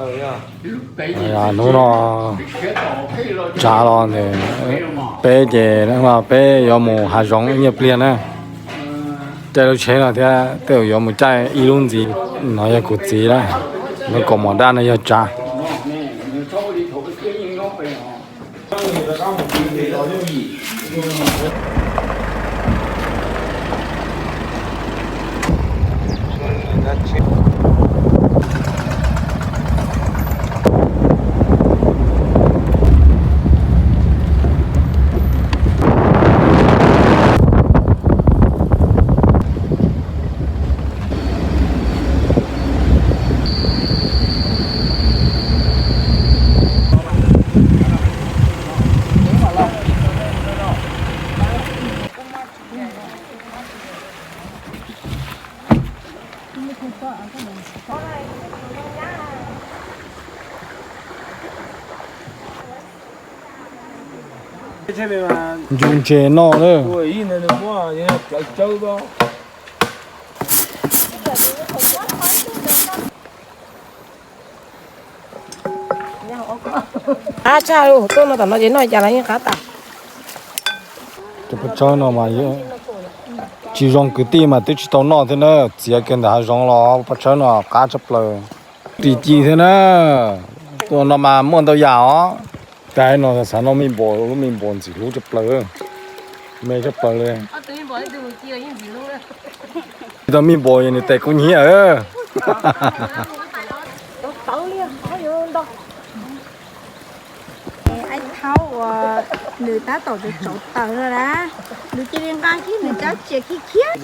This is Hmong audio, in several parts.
Hnub no tsav los ntawm peb ces peb yuav mus hav zoov ib nyuag pliag na. Caij lub tsheb no thiab tej zaum yuav mus caij ib lub ntxiv. No yog kuv txiv lawm, lub kaus mom daj no yog tsav. Ncu ntses noj lawm. Qab tshaj, tuaj no tom no ces noj cas los yeej qab tas. Cov paj tsawb no mas tsis zoo kwv tij mas twb tsis tau noj thiab na, txiav kiag ntawm hav zoov los paj tsawb no qab tshaj plaws. Ris ci thiab na, tuaj no mas muaj ntau yam os. Tais no xav noj mij npaum, lub mij npaum ntxim hlub tshaj plaws, me tshaj plaws li. Tau mij npaum nws tes kub hnyiab. Aib Thaub uas nws tab tom tsauv taws no na, nws cia li nqa kiag nws rab txias khiab khiab.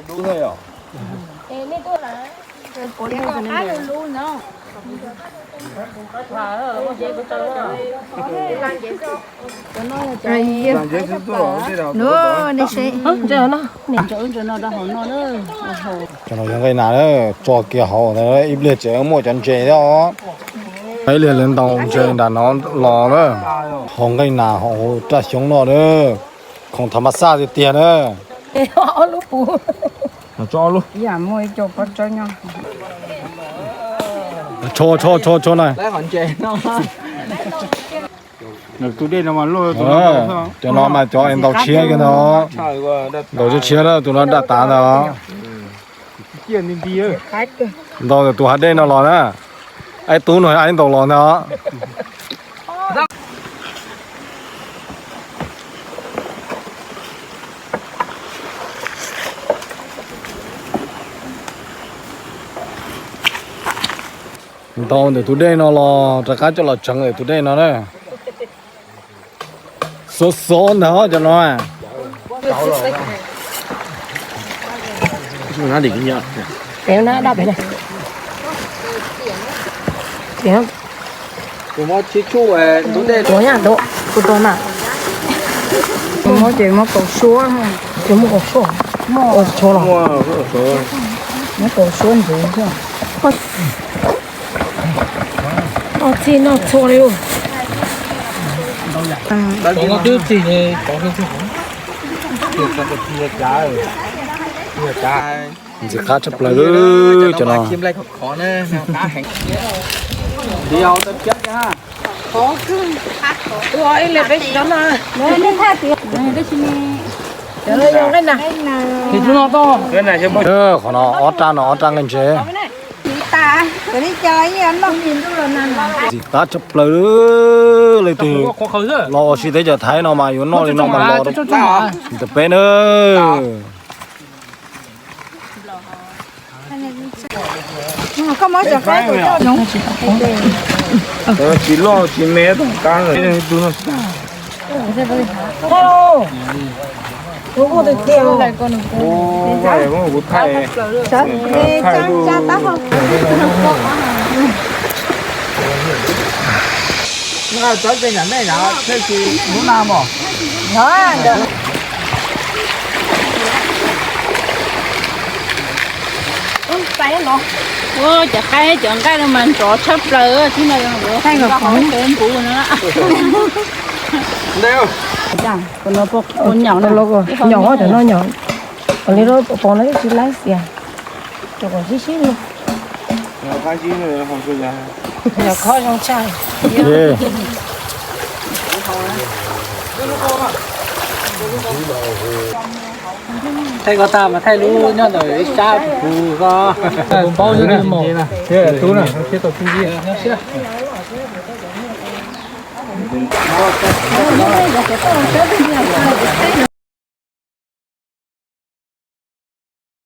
Cov no yog nqaij nas, tso kiag hauv ntawd ib pliag tseem muaj cov ntses thiab os. Ib pliag lawv ntaus ntses nram no los na. Haus nqaij nas haus raj xyoob no na. Khoom tham mas xaj tiag tiag na. Tsho tsho tsho tsho na. Cov no mas cov es ntaus tshiab kiag ntag. Ntaus tshiab tshiab na, tus no daj tas ntag. Ntaus tus hav dej no los na. Aib tub no aib ntaus los ntag. Ntaus ntawm tus dej no los rov qab coj los tseev ntawm tus dej no na. Xov xov ntag cov no. Tus no daj pem na. Tus no, tus no, tus no ces muab kaus suab, ces muab kaus suab, ua tsho los muab kaus suab ntxiv. Txhij noj txhua li. Ntxim qab tshaj plaws cov no. Qhov no ob rab no ob rab nqaij ntses. Ntxim qab tshaj plaws. Leej twg los ua si teb chaws Thaib no mas yuav noj li no mas los rau peb na. Tsis loj tsis me, tau qab. Kuv thaij, thaij. Ua cov qaib cov nqaij no mas nrov tshaj plaws, tib no yuav nrov npuv no. Nyaum no, nyaum cov no nyaum, li pos no tsis laib xiam, rau kom sib sib li. Nyuam qhuav zoo tshaj. Thaij ko tag mas thaij lub nyob ntawm ib sab pus ko. Paub nyob tub na, thiab tau tub nyob siab.